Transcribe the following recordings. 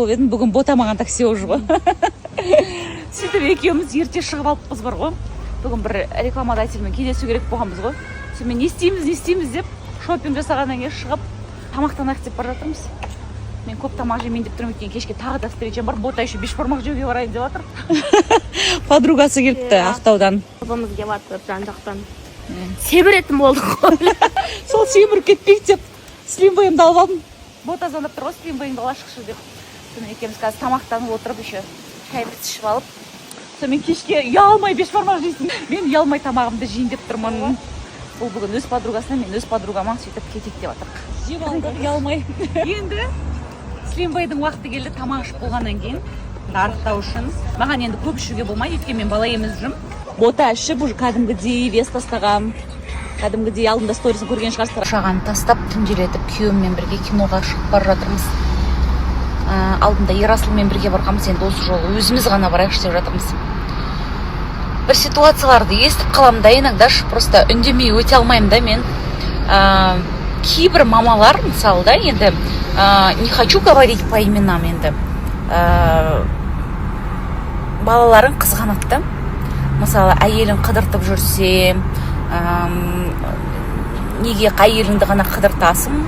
Болып едім, бүгін Бота маған такси болып жүр ғой. Сөйтіп екеуміз ерте шығып алыппыз бар ғой. Бүгін бір рекламодательмен кездесу керек болғанбыз ғой. Сонымен не істейміз, не істейміз деп, шопинг жасағаннан кейін шығып, тамақтанайық деп бара жатырмыз. Мен көп тамақ жемейін деп тұрмын, өйткені кешке тағы да встречам бар. Бота еще бешбармақ жеуге барайын деп жатыр. Подругасы келіпті. Иә. Ақтаудан. Бабамыз келіп жатыр жан жақтан. Семіретін болдық қой. Сол семіріп кетпейік деп слимвейімді алып алдым. Бота звондап тұр ғой, слимвейіңді ала шықшы деп. Сонымен екеуміз қазір тамақтанып отырып, еще шайымызды ішіп алып, сонымен кешке ұялмай бешбармақ жейсің, мен ұялмай тамағымды жейін деп тұрмын. Бұл бүгін өз подругасына, мен өз подругама, сөйтіп кетейік деп жатырмық. Жеп алдық ұялмай. Енді слимвейдің уақыты келді. Тамақ ішіп болғаннан кейін арықтау үшін маған енді көп ішуге болмайды, өйткені мен бала емізіп жүрмін. Бота ішіп, уже кәдімгідей вес тастаған, кәдімгідей. Алдында сторисін көрген шығарсыздар. Шағаны тастап, түнделетіп күйеуіммен бірге киноға шығып бара жатырмыз. Алдында Ерасылмен бірге барғанбыз, енді осы жолы өзіміз ғана барайықшы деп жатырмыз. Бір ситуацияларды естіп қаламын да, иногда ш просто үндемей өте алмаймын да мен. Кейбір мамалар мысалы да, енді не хочу говорить по именам, енді балаларын қызғанады да. Мысалы, әйелін қыдыртып жүрсе, неге әйеліңді ғана қыдыртасың,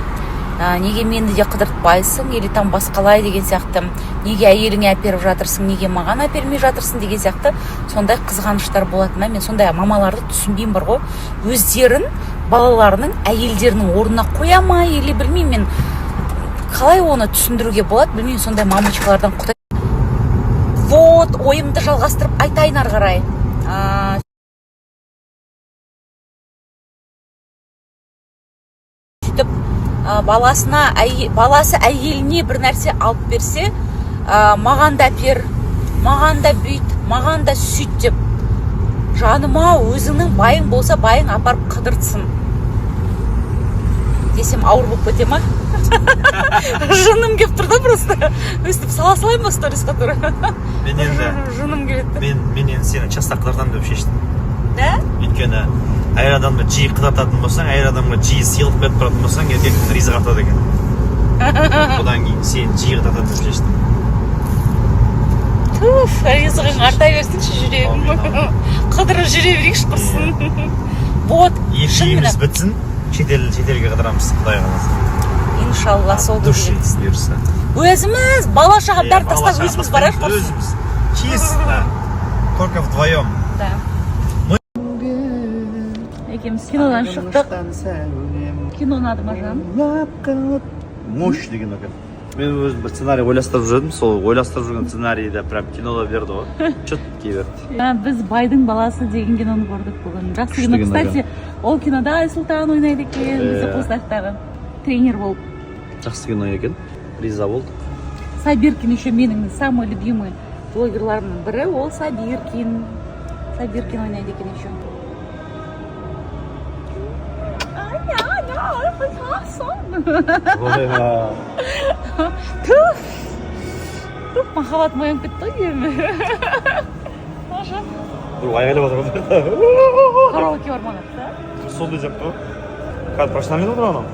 неге мені де қыдыртпайсың или там басқалай деген сияқты, неге әйеліңе әперіп жатырсың, неге маған әпермей жатырсың деген сияқты, сондай қызғаныштар болатын да. Мен сондай мамаларды түсінбеймін бар ғой. Өздерін балаларының әйелдерінің орнына қоя ма или білмеймін мен, қалай оны түсіндіруге болады, білмеймін. Сондай мамочкалардан құдай. Вот, ойымды жалғастырып айтайын ары қарай. Сөйтіп баласына баласы әйеліне бір нәрсе алып берсе, маған да әпер, маған да бүйт, маған да сөйт деп. Жаным ау, өзіңнің байың болса, байың апарып қыдыртсын десем, ауыр болып кете ма? Жыным келіп тұр да просто. Өстіп сала салайын ба сторисқа тура? Мен енді Жыным келеді. Мен енді сені часто қыдыртамын деп шештім. Да. Өйткені әйел адамды жиі қыдыртатын болсаң, әйел адамға жиі сыйлық беріп тұратын болсаң, еркектің ризығы артады екен. Бұдан кейін сені жиі қыдыртамын деп шештім. Туф, ризығың арта берсінші, жүрегім. Қыдырып жүре берейікші құрсын. Вот. Екі Шынымен. үйіміз бітсін, шетелге қыдырамыз, құдай қаласа. Иншалла, сол күн Души жетсін. Бұйырса. Өзіміз бала шаға Иә, бәрін тастап, бала-шаға өзіміз барайық тастаймыз, құрсын. Өзіміз чисто, только вдвоем. Да. Екеуміз кинодан шықтық. Кино ұнады ма, жан? Мощный кино екен. Мен өзім бір сценарий ойластырып жүрдім, сол ойластырып жүрген сценарийді прям кинода берді ғой, четкий берді. Біз «Байдың баласы» деген киноны көрдік бүгін. Жақсы Күшті кино. кино. Кстати, ол кинода Айсұлтан ойнайды екен, бізде Иә. Қостанайдағы тренер болып. Жақсы кино екен, риза болдық. Сабиркин еще менің самый любимый блогерларымның бірі ол Сабиркин. Сабиркин ойнайды екен еще. Ай, ай, ай. Ойбай. Туф, туф, махаббатым оянып кетті ғой енді. Маша. Бір айғайлап жатыр ғой. Караоке бар ма да? Сондай сияқты ғой, кәдімгі профессионально отыр анау.